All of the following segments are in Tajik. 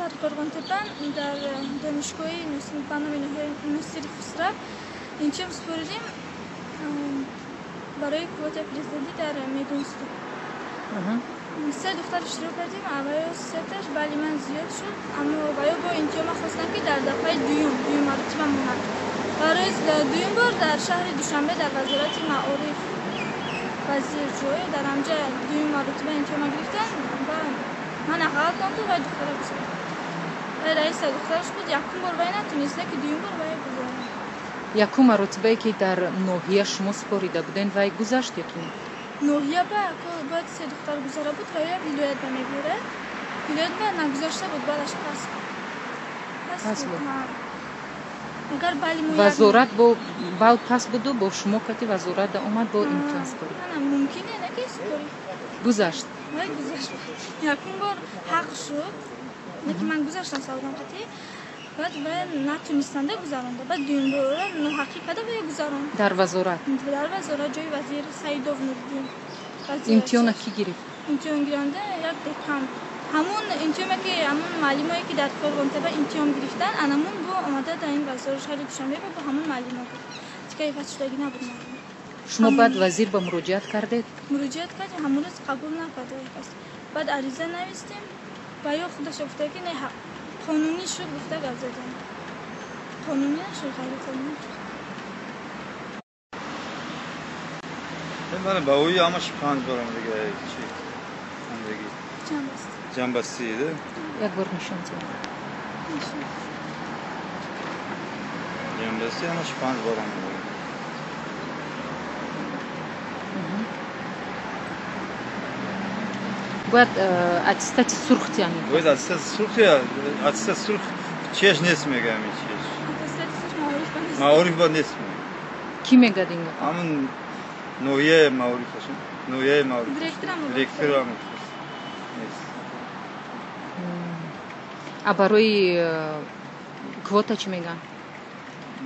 Дар Қӯрғонтеппа дар донишгоҳи ба номи Носири Хусрав имтиҳон супоридем барои квотаи президентӣ дар мединститут. Се духтар иштирок кардем, аввало сеташ балли ман зиёд шуд, аммо ваё бо имтиҳон ман хостам, ки дар дафъаи дуюм маротиба монад. Барои дуюм бор дар шаҳри Душанбе дар вазорати маориф вазир ҷой дар ҳамҷа дуюм маротиба имтиҳон гирифтан ва ман ғалатонду вай духтара гузард. Вай раиса духтараш буд, якум бор вай натунист, ки дуюм бор вай гузард. Якум маротибае, ки дар ноҳия шумо супорида буден, вай гузашт ё ки не? Ноҳия ба бояд се духтар гузара буд, ва ё вилоят ба мебиёрад. Вилоят ба нагузашта буд, балаш пас буд. Пас буд. Агар бали мо Вазорат бо бал пас буду, бо шумо кати вазорат да омад, бо имтиҳон супорид. Мумкин не, ки супорид. Гузашт. Вай гузашт. Якум бор ҳақ шуд, не ки ман гузаштам саводам қати. Баъд вай натунистанда гузаронда. Баъд дуюм бора ноҳақӣ карда вай гузаронд. Дар вазорат. Дар вазорат ҷои вазир Саидов Нуриддин. Имтиҳона кӣ гирифт? Имтиҳон гиранда як декан. Ҳамун имтиҳоне, ки ҳамун муаллимое, ки дар Қӯрғонтеппа имтиҳон гирифтан, анамун бо омада дар ин вазорат шаҳри Душанбе бо ҳамун муаллимо гирифт. Тика иваз шудагӣ набуд муаллим. Шумо баъд вазир ба муроҷиат кардед? Муроҷиат кардем, ҳамун рӯз қабул накард кас. Баъд ариза навистем ва ё худаш гуфта, ки не, қонунӣ шуд, гуфта гап задем. Қонунӣ нашуд, ғайриқонунӣ шуд. Ман ба ӯи ҳамаш 5 барам дига чи андагӣ. Ҷамбастӣ да? Як бор нишон диҳед. Ҷамбастӣ ҳамаш 5 барам дига. Бояд аттестати сурх тиям. Бояд аттестати сурх тия, аттестат сурх чеш нест мегӯям, чеш. Аттестати сурх маориф ба нест. Маориф ба нест мегӯям. Кӣ мегӯяд ин гапа? Ҳамун ноҳияи маорифашон, ноҳияи маориф. Директорам. Директорам нест. А барои квота чӣ мегӯянд?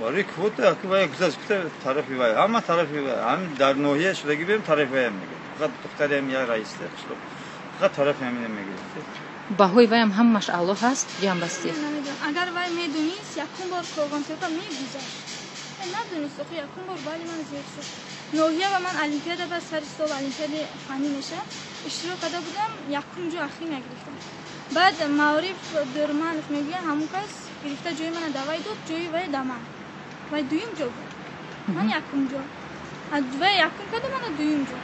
Барои квота вай гузашт тарафи вай, ҳама тарафи вай, ҳам дар ноҳия шудагӣ бем тарафи вай мегӯяд. Фақат духтариам як раис қишлоқ. Фақат тарафи ҳамина мегӯяд. Баҳои вайам ҳамаш аъло ҳаст, ҷамбастӣ. Намедонам. Агар вай медонист, якум бор Қӯрғонтеппа мегузашт. Надонист, охи якум бор бали ман зиёд шуд. Ноҳия ва ман олимпиада ба сари сол олимпиадаи фаннӣ мешавад. Иштирок карда будам, якум ҷо химия гирифтам. Баъд Маориф Дурманов мегӯяд, ҳамон кас гирифта ҷои мана давай дод, ҷои вай да ман. Вай дуюм ҷо буд. Ман якум ҷо. Вай якум карда, мана дуюм ҷо.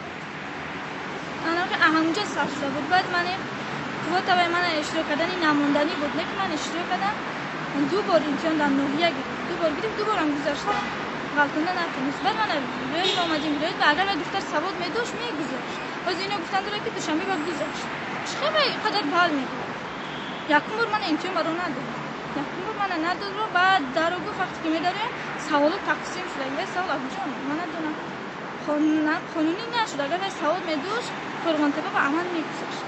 Ҳамунҷо сар шуда буд. Баъд ман квота вай мана иштирок кардани намонданӣ буд, не ки ман иштирок кардам, ду бор имтиҳон дар ноҳия гирифт. Ду бор гирифт, ду борам гузаштам. Ғалтонда натунист. Баъд мана вилоят омадем, вилоят ва агар вай духтар савод медошт, мегузашт. Ҳозир ино гуфтан дорад, ки Душанбе ба гузашт. Чӣ хел вай қадар бал мегирад? Якум бор мана имтиҳон баро надод. Якум бор мана надод, баъд даро гуфт, вақте ки медароям, саволот тақсим шуда. Вай савол аз куҷо омад? Ман надонам. Қонунӣ нашуд. Агар вай савод медошт, Қӯрғонтеппа ба амал мегузашт.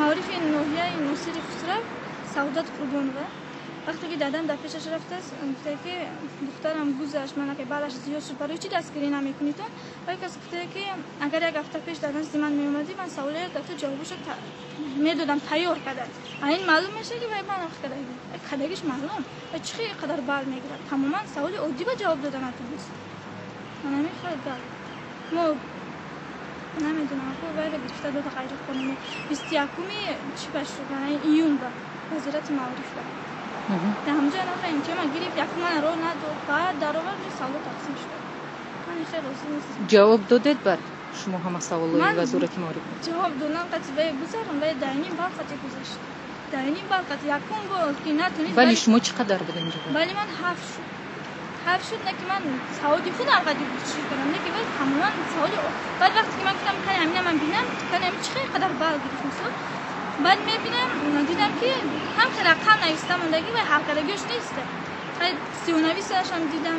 Маорифи ноҳияи Носири Хусрав Саодат Қурбонова вақте ки дадам дар пешаш рафтааст, гуфта, ки духтарам гузашт, ман балаш зиёд шуд, барои чӣ дастгирӣ намекунитон? Вай кас гуфта, ки агар як ҳафта пеш дар назди ман меомадӣ, ман саволе дар ту ҷавобашо медодам, тайёр карда. А ин маълум мешавад, ки вай ман кардагӣ кардагиш маълум. Вай чӣ хел қадар бал мегирад? Тамоман саволи оддӣ ба ҷавоб дода натунист. Ман намехоҳад бал. Мо намедонам, вайро гирифта дода ғайриқонунӣ. 21-уми чӣ ба шуд? Июн ба вазорати маориф ба. Дар ҳамҷо нафар имтиҳонма гирифт, якум мана роҳ надод, баъд даровард, саволо тақсим шуда. Ман хеле розӣ нестам. Ҷавоб додед баъд шумо ҳама саволҳои вазорати маориф? Ҷавоб додам, қати вай гузарам, вай дар ним бал қати гузашт. Дар ним бал қати якум бор ки натунист. Бали шумо чӣ қадар буд инҷо? Бали ман 7 шуд. 7 шуд, не ки ман саводи худам қати чӣ кардам, не ки вай тамоман саволи. Баъд вақте ки ман гуфтам, кани ҳамина ман бинам, кани ҳамин чӣ қадар бал гирифт мисол. Баъд мебинам, дидам, ки ҳам хел рақам нависта мондагӣ ва ҳалкардагиаш нест. Сиёнависашам дидам.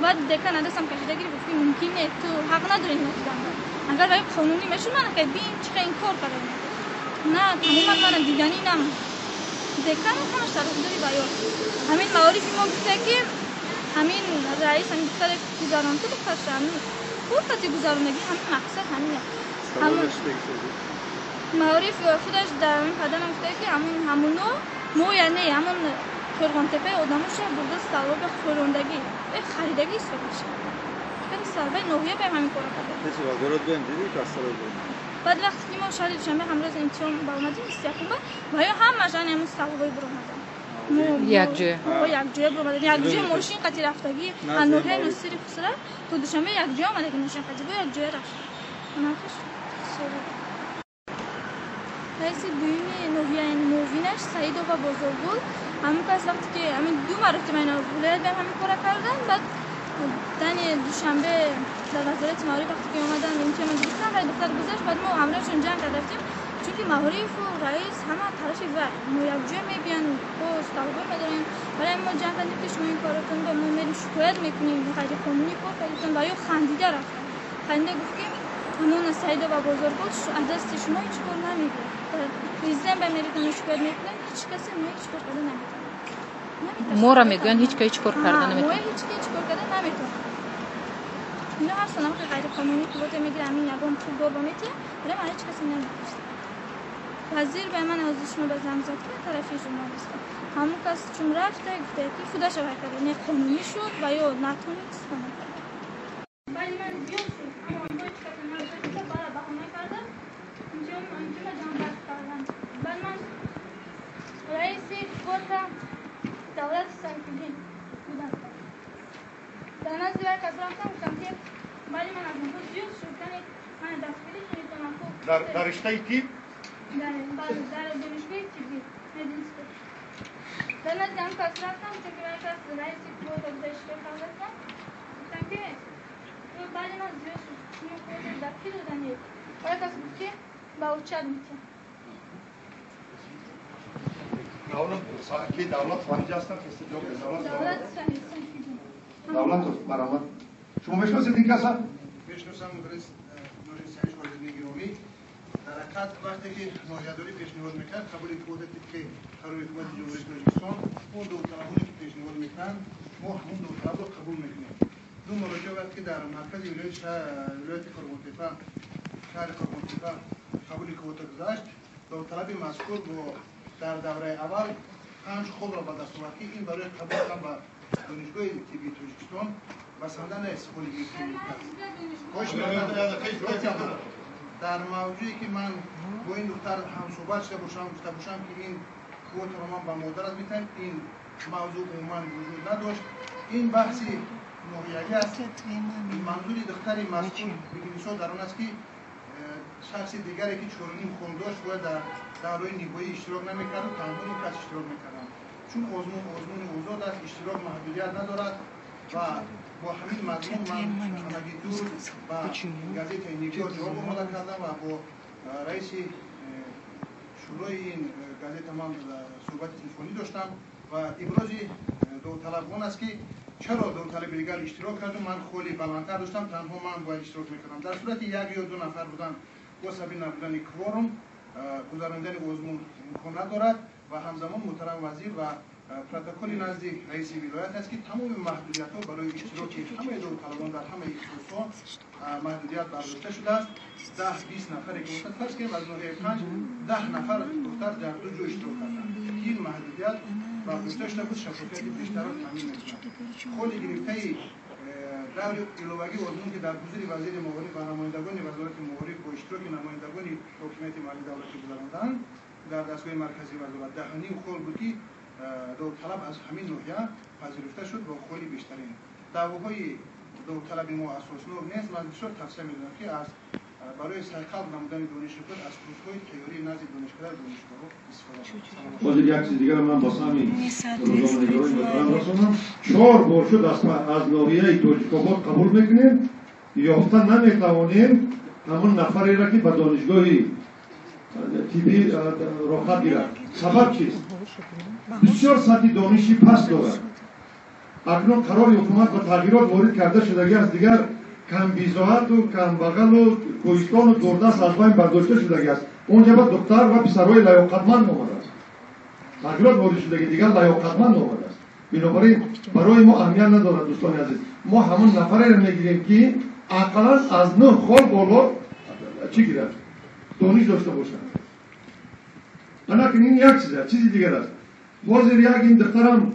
Баъд декан адастам кашида гирифт, гуфт, ки мумкин не, ту ҳақ надорӣ ино дидан. Агар вай қонунӣ мешуд, ман бин чӣ хел ин кор карда. На, тамоман мана диданӣ нам. Декан ҳамаш тарафдори баён. Ҳамин маорифи мо гуфта, ки ҳамин раис ҳамин духтаре гузарон, ту духтарша ҳамин пур қати гузарондагӣ, ҳамин мақсад ҳамин. Маориф худаш дар падарам гуфта ки ҳамуно мо яъне ҳамон Қӯрғонтеппаи одамоша бурда столовая хӯрондагӣ харидагӣ ҳисоб мешавад. Столовая ноҳия ба ҳамин кора карда. Баъд вақте ки мо шаҳри Душанбе ҳамроз имтиҳон баромадем, истиякумба ва ё ҳамааш ани ҳамон столовая биромадан. Якҷоя. Якҷоя биромадан. Якҷоя мошин қати рафтагӣ аз ноҳияи Носири Хусрав то Душанбе якҷоя омадаги мошин қати бо якҷоя рафта. Раиси дуюми ноҳия яъне муовинаш Саидова Бозоргул ҳамон кас вақте ки ҳамин ду маротиба ина вилоят баам ҳамин кора кардан, баъд дани Душанбе дар вазорати маориф вақте ки омадан имтиҳонро гирифтан, вай духтар гузашт, баъд мо ҳамроҳашон ҷанг карда рафтем, чунки маорифу раис ҳама тарафи вай мо якҷоя мебиён, бо столовой медорем. Барои мо ҷанг кардем ки шумо ин коротон ба мо мерем шикоят мекунем, ғайриқонунӣ кор кардетон. Ва ё хандида рафтан. Хандида гуфт ки ҳамон Саидова Бозоргул аз дасти шумо ҳеҷ кор намегирад. Президент ба меритон шикоят мекунем, ҳеҷ касе мо ҳеҷ кор карда наметавонад. Моро мегӯянд ҳеҷ ка ҳеҷ кор карда наметавонад. Мо ҳеҷ ка ҳеҷ кор карда наметавонад. Ино ҳар сол ҳамин ғайриқонунӣ квота мегирад, ҳамин ягон пул бор ба метиҳад, барои ман ҳеҷ касе намепурсад. Вазир ба ман ҳозир шумо ба занг зад ки тарафи журналиста. Ҳамон кас чун рафта гуфта ки худаша вай карда, не қонунӣ шуд ва ё натонист қонун карда. Баъди ман зиёд шуд, аммо онҳо ҳеҷ касе надошта, бара баҳона карда, имтиҳонро ҷамъбаст кардан. Баъд ман раиси квота давлати Сайфиддин будам. Дар назди вай кас рафтам, гуфтам ки баъди ман аз онҳо зиёд шуд, яъне ман дастгирӣ кунед. Дар риштаи тиб? Дар донишгоҳи тиббӣ, мединститут. Дар назди ҳамон кас рафтам, чунки вай кас раиси квота буда иштирок карда, гуфтам ки баъди ман зиёд шуд, шумо квота дар ки доданед? Вай кас гуфт ки ба учад метиҳам. Давлат фарҷ ҳастанд, давлат баромад. Шумо мешиносед ин каса? Мешиносам, мухлис Нури Саид Ҳоҷии гиромӣ. Дар ҳақиқат вақте ки ноҳиядорӣ пешниҳод мекард қабули квота тибқи қарори ҳукумати Ҷумҳурии Тоҷикистон, он довталабоне ки пешниҳод мекунанд, мо ҳамон довталабро қабул мекунем. Ду маротиба вақте ки дар маркази вилояти Қӯрғонтеппа, шаҳри Қӯрғонтеппа қабули квота гузашт, довталаби мазкур бо дар давраи аввал 5 холро ба даст овард, ки ин барои қабул ҳам ба донишгоҳи тиббии Тоҷикистон басанда нест. Холи гирифтани. Дар мавзӯе ки ман бо ин духтар ҳамсӯҳбат шуда бошам, гуфта бошам ки ин квотаро ман ба модарат метиҳам, ин мавзӯъ умуман вуҷуд надошт. Ин баҳси ноҳиявӣ аст. Манзури духтари мазкур Бибинисо дар он аст ки шахси дигаре ки 4.5 хол дошт бояд дар давраи ниҳоӣ иштирок намекард, танҳо ин кас иштирок мекарданд. Чун озмун озмуни озод аст, иштирок маҳдудият надорад ва бо ҳамин мазмун ман ҳамагӣ ду рӯз ба газетаи Нигоҳ ҷавоб омода кардам ва бо раиси шӯрои ин газета ман суҳбати телефонӣ доштам ва ибрози довталаб он аст ки чаро довталаби дигар иштирок карду, ман холи баландтар доштам, танҳо ман бояд иштирок мекардам. Дар сурати як ё ду нафар будан бо сабаби набудани кворум гузарондани озмун имкон надорад ва ҳамзамон муҳтарам вазир ва протоколи назди раиси вилоят аст ки тамоми маҳдудиятҳо барои иштироки ҳамаи довталабон дар ҳамаи ихтисосҳо маҳдудият бардошта шудааст. 10-20 нафаре ки бошад, фарз кунем аз ноҳияи 5 10 нафар духтар дар ду ҷо иштирок карданд, ки ин маҳдудият бардошта шуда буд, шаффофияти бештарро таъмин мекунад. Холи гирифтаи даври иловагии озмун ки дар ҳузури вазири маориф ва намояндагони вазорати маориф бо иштироки намояндагони ҳокимияти маҳаллии давлатӣ гузаронданд дар дастгоҳи марказии вазорат 10.5 хол буд ки довталаб аз ҳамин ноҳия пазируфта шуд бо холи бештарин. Даъвоҳои довталаби мо асоснок нест. Ман бисёр тавсия медиҳам ки аз барои сайқал намудани дониши худ аз курсҳои тайёрии назди донишкада донишгоҳҳо истифода баранд. Ҳозир як чиз дигар ман ба сами рӯзноманигорони муҳтарам расонам. 4 бор шуд аз ноҳияи Тоҷикобод қабул мекунем, ёфта наметавонем ҳамон нафареро ки ба донишгоҳи тиббӣ роҳхат гирад. Сабаб чист? Бисёр сатҳи дониши паст дорад. Акнун қарори ҳукумат ба тағйирот ворид карда шудагӣ аст, дигар камбизоату камбағалу кӯҳистону дурдаст аз байн бардошта шудагӣ аст. Онҷа ба духтар ва писарҳои лаёқатманд омадааст. Тағйирот ворид шудагӣ, дигар лаёқатманд омадааст. Бинобар ин барои мо аҳамият надорад, дӯстони азиз. Мо ҳамон нафареро мегирем ки ақаллан аз 9 хол боло чӣ гирад, дониш дошта бошад. Анакин ин як чиз аст, чизи дигар аст. Ҳозир як ин духтарам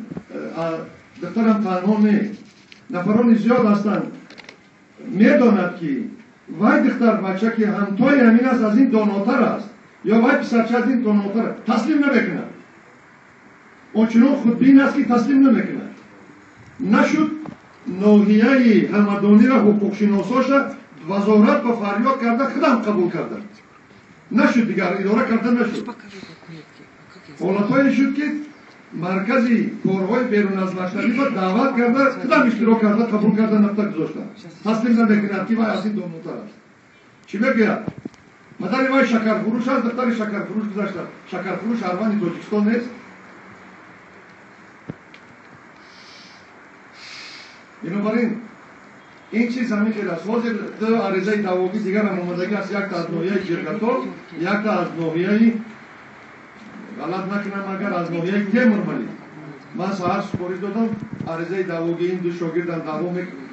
танҳо не, нафарони зиёд ҳастанд, медонад ки вай духтар бача ки ҳамтои ҳамин аст, аз ин донотар аст, ё вай писарча аз ин донотар аст, таслим намекунад. Ончунон худбин аст ки таслим намекунад. Нашуд ноҳияи ҳамадониро ҳуқуқшиносоша вазорат ба фарёд карда худам қабул кардам. Нашуд, дигар идора карда нашуд. Ҳолатҳое шуд ки маркази корҳои берун аз мактабӣ ба даъват карда, худам иштирок карда, қабул карда, нақта гузоштам. Таслим намекунад ки вай аз ин донотар аст. Чӣ мегӯяд? Падари вай шакарфурӯш аст, духтари шакарфурӯш гузашта. Шакарфурӯш шаҳрванди Тоҷикистон нест. Бинобар ин ин чиз ҳамин хел аст. Ҳозир ду аризаи даъвогӣ дигарам омадагӣ аст, якта аз ноҳияи Ҷиргатол, якта аз ноҳияи, ғалат накунам агар, аз ноҳияи Темурмалик. Ман саҳар супориш додам, аризаи даъвогӣ ин ду шогирдам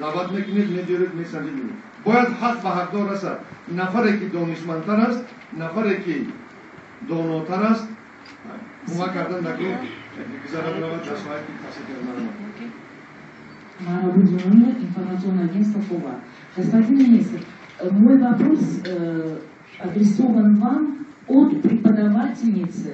даъват мекунед, меҷӯред, месанҷед. Бояд ҳақ ба ҳақдор расад. Нафаре ки донишмандтар аст, нафаре ки донотар аст, кӯмак кардан накун, гузарад равад, дастҳое ки таҳсил кардан. Мара информационное агентство ФОВА. Господин министр, мой вопрос адресован вам от преподавательницы